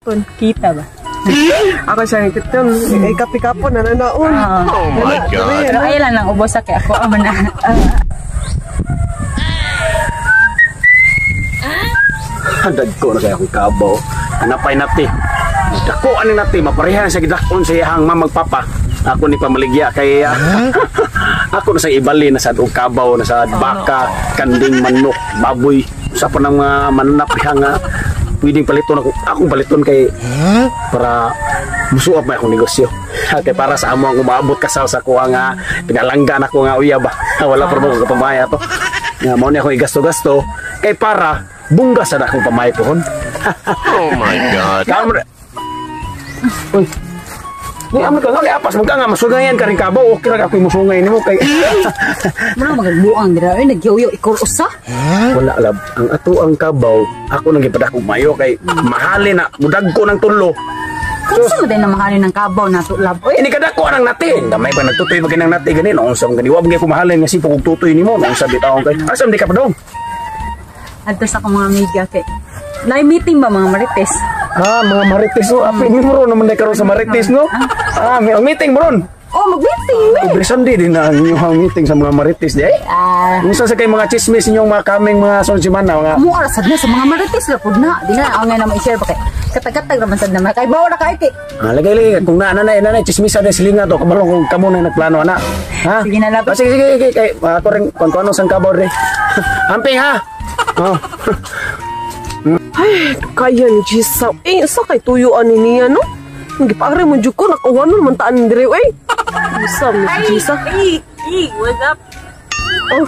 buhaton. Kita ba? Ako siya kiton, ikapikapon na nanaon. Oh my God. Pero ay lang nang ubos sa kay ako amo na. Dagko na kaya akong kabaw. Anapay nati. Dako ani nati maparehan sa gidakon sa iyang mamagpapa. Ako ni pamaligya kay ako na sa ibali na sa og kabaw na sa baka, kanding, manok, baboy, sa pa ng mga mananap diha nga pwedeng paliton ako. Akong paliton kay para musuop may akong negosyo. Kay para sa amo ang umaabot kasal sa kuha nga pinalanggan ako nga uyab ba. Wala pa mo kapamaya to. Nga mao ni akong igasto-gasto kay para bungga sa akong pamay pohon. Oh my God. Kamu. Uy. Ni amo ka nga apas mo ka nga masugayan ka rin kabaw. Okay ra ako musungay nimo kay Mura magbuang dira ay nagyoyo ikor usa. Wala lab. Ang ato ang kabaw ako nang gipadako mayo kay mahalin na mudagko ng tulo. Kunsa man na mahalin ng kabaw nato lab. Oy, ini kadako ang nati. Gamay pa nagtutoy ba kinang nati gani noong sa gani wa ba ko mahalin nga sipog og tutoy nimo noong sa bitawon kay. Asam di ka pa dong? Adto sa akong mga amiga kay nay meeting ba mga marites? Ah, mga marites no. Apin mo ron naman karon sa marites no. Ah, may meeting mo ron. Oh, mag-meeting. Every Sunday din na ang inyong meeting sa mga marites di ay. Ah, unsa sa kay mga chismis inyong mga kaming mga sonsimana mga. Mo ara sad na sa mga marites ra pud na. Di na ang nga na ma-share ba kay katag-katag ra man sad na kay bawo ra kay kay. Ah, lagay lagay kung naa na na chismis sa silinga to kabalo kung kamo na nagplano ana. Ha? Sige na lab. Ah, sige sige sige kay ako rin kung ano sang kabaw re. Amping ha. Oh. Ay, kaya ni Gisa. Eh, sa kay tuyuan ni niya, no? Gipare mo jud ko, nakawanon man taan dire, eh. Gisa, mo si Gisa. Ay, what's up? Oh.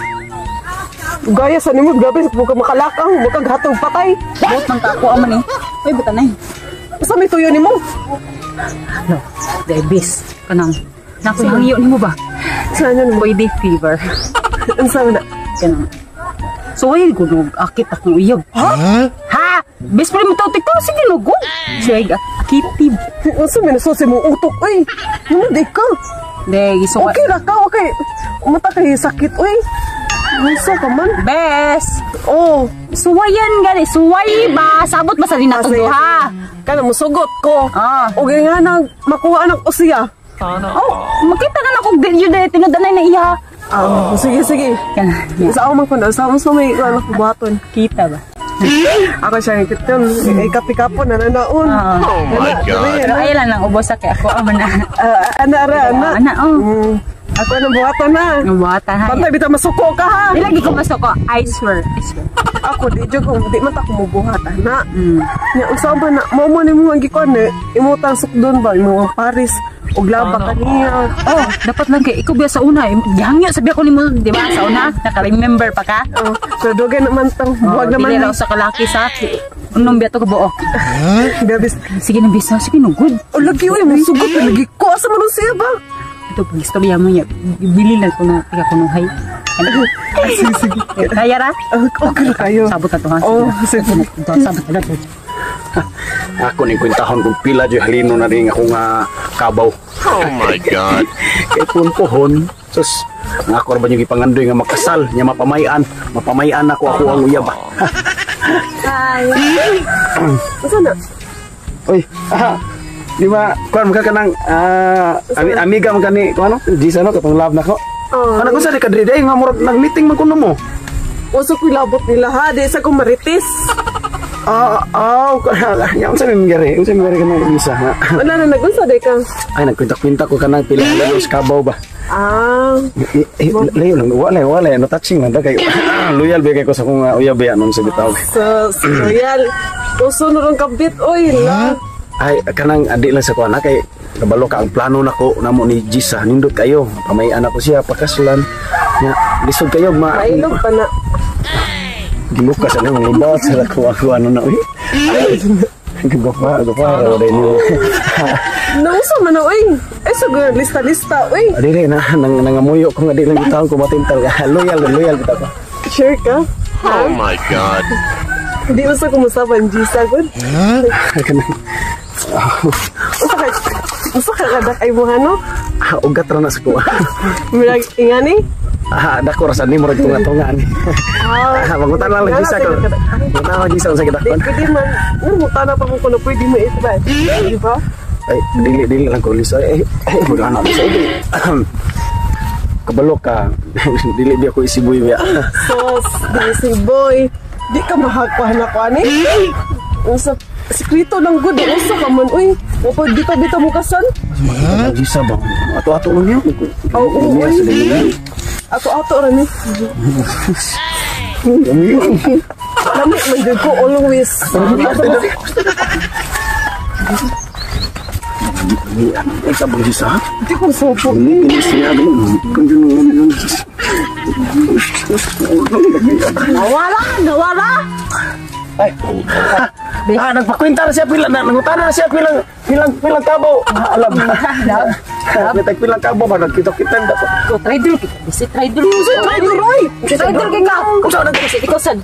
Gaya sa nimo, grabe, sa ka makalakang, makaghatog patay. Buot man ka ako, aman eh. Uy, buta na eh. Sa may tuyo nimo? No, debis. Kanang, nakoy hangyo nimo ba? Saan yun mo? Pwede fever. Ang sabi na? Kanang. So, ay, gunog, akit akong uyab. Ha? Ha? Best friend mo to, tikto, sige, nugo. Sige, akitib. Unsa may nasusi mo utok, uy. Ano, di ka? De, giso Okay ra ka, okay. Umata kay sakit, uy. Unsa ka man? Bes! Oh. Suwayan gani, suway ba? Sabot ba sa dinatong duha? Kana musugot ko. Ah. Okay nga nang makuha anak ko siya. Oh, makita ka na kung di yun eh, tinudanay na iya. Ah, sige, sige. Kana, Sa ako man ko na, sa ako sa may anak ko buhaton. Kita ba? Ako siya kiton, ikapikapon na nanaon. Oh my God. Pero ay lang nang ubos sa kay ako amo na. Ana ra, ana. Ana, oh. Ako nang buhaton na. Buhatan ha. Bantay bitaw masuko ka ha. Di lagi ko masuko, I swear. I swear. Ako di jud di man ta ko mobuhat ana. Nya unsa ba na mao man nimo ang gikon eh imo tang sukdon ba imo ang Paris og laba kaniya. Oh, dapat lang kay ikaw biya sa una. Gihangyo sabi ako nimo, di ba? Sa una, naka-remember pa ka? Oh, pero dugay naman tang buwag naman. Dili raw sa kalaki sa unom biya to kabuok. Grabe. Sige na bisa, sige no good. Oh, lagi oy musugot lagi ko asa man siya ba? Ito pag istorya mo niya, bili lang ko na tiga kunuhay. Sige sige. Kaya ra? Okay ra kayo. Sabot na to ha. Oh, sige. Sabot na to. Ako ning kwentahon kung pila jud halino na rin akong kabaw. Oh my God. Kay punpohon. Sus, ang ako ra ba yung gipangandoy nga makasal, nya mapamayan, mapamayan ako ako ang uyab. Hi. Unsa na? Oy, aha. Di ba, kuan man ka kanang amiga man kani, kuan ano? Gisa no katong love nako. Oh. Ano kung sa di ka diri day nga murag nag-meeting man kuno mo. Uso ko labot nila ha, di sa ko marites. Nya unsa may mangyari? Unsa may mangyari kanang Gisa? Wala na nagunsa day ka. Ay nagkwenta-kwenta ko kanang pila halos kabaw ba. Ah. Layo lang, wala wala no touching man kay loyal ba kay ko sa akong uyab ba nun sa bitaw. Sa loyal. Uso na ron kabit oy la. Ay kanang adi lang sa kuan kay kabalo ka ang plano nako namo ni Gisa nindot kayo pamayan ako siya pakaslan nya lisod kayo ma Mailog pa na. Gilukas ano mga libat sa ko ako ano na uy. Gapa gapa ra dai ni. Nausa man na oy. Ay so lista-lista oy. Dili na nang nangamuyo ko nga di lang bitaw ko matintal. Loyal loyal bitaw ko. Sure ka? Oh my God. Di usa ko musaban Gisa gud. Kanang Usa ka kadak ay mo no? Ugat ra na sa kuha. Mirag ingani? Ah, dako ra sa ni murag tunga-tunga ni. Ah, mangutan lang lagi sa ko. Mangutan lang lagi sa unsa Di, gidakon. pwede man. Nangutan na pa mo kung pwede mo ito ba? Di ba? Ay, dili dili lang ko lisa. Eh, eh, wala na sa ili. Kabalo ka. Dili biya ko isiboy biya. Sos, di si boy. Di ka mahakuha na ko ani. Unsa sekreto lang gud, unsa ka man uy. Wa pa di pa bitaw mo kasan. Lagi sa ba? Ato-ato lang yun. Oo, oo, oy. Ato-ato ra ni. Lami man jud ko always. Ay, kabang si sa? Di ko supo. Nawala, nawala. Ay, ah, nagpakwenta na siya pila, na, nangutana na siya pilang, pilang, pilang kabaw. Ah, alam. May pilang kabaw ba, nagkita-kita na ko. Ko traidor kita. Bisi traidor. Traidor, oy! Traidor kay ka. Kung saan nag- Ikaw sad.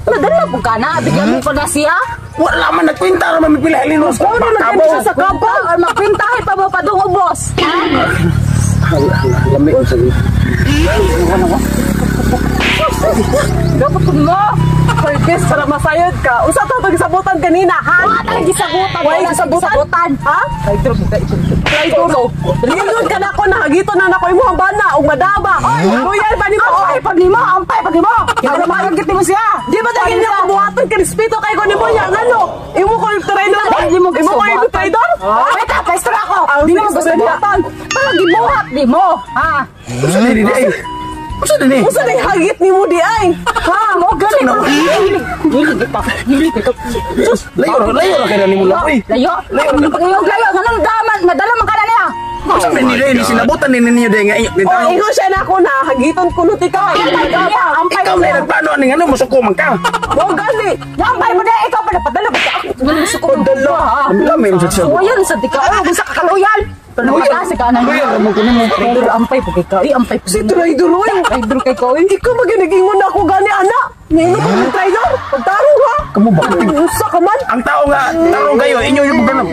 Nadala po ka na, bigyan mo pa na siya. Wala man, nagkwenta naman, may pila hilinos. Ano Kabaw. siya sa kabaw? Or magpintahe pa mo padung ubos. Ha? Lami ko sa Dapat kun mo. Purpose para masayod ka. Unsa to pag gisabutan kanina, ha? Wala tayong gisabutan. Wala Wala gisabutan? gisabutan. Ha? Traidor ka ito. Traidor. Lingon ka na ko nahagito na nako imong bana ug madaba. Oy, loyal ba nimo? Ampay pag nimo, ampay pag nimo. Kaya maayong git nimo siya. Di ba dahil niya buhaton ka respeto kay ko nimo niya ngano? Imo ko yung traidor. Di mo Imo ko yung traidor? Wait, ah, pwesto na ako. Ah, Di mo sige, gusto sige. buhatan. Pero gibuhat di mo, ha? Unsa ni di ay? Unsa ni? Unsa nay hagit nimo di ay? Ha, mo gani ko. Dili kita. Dili kita. Layo ra, layo ra kay nimo lang. Uy. Layo. Layo. Layo, layo. Nganong daman, madala man ka na niya. Unsa man ni di ni sinabutan ni ninyo di nga inyo. O ingon siya na ako na hagiton kuno ti ka. Ampay ka niya, ampay Ikaw na nagplano ani ngano mosuko man ka. Mo gani. Ampay mo na, ikaw pa napadala ba ako? Gusto ko Padala. Lami mo sa siya. Suwayan sa di ka. Oh, gusto ka kaloyan. Pero pagkasi ka na. Loyal mo kuno mo. Traidor, ampay po kay ka. Uy, ampay po. Si traidor oy. Traidor kay ka, uy. Ikaw maginigingon na ako gani ana. Ningon ko ng traidor. Pagtarong ha. Kamo ba? Unsa ka man? Ang tao nga tarong kayo inyo yung ganun.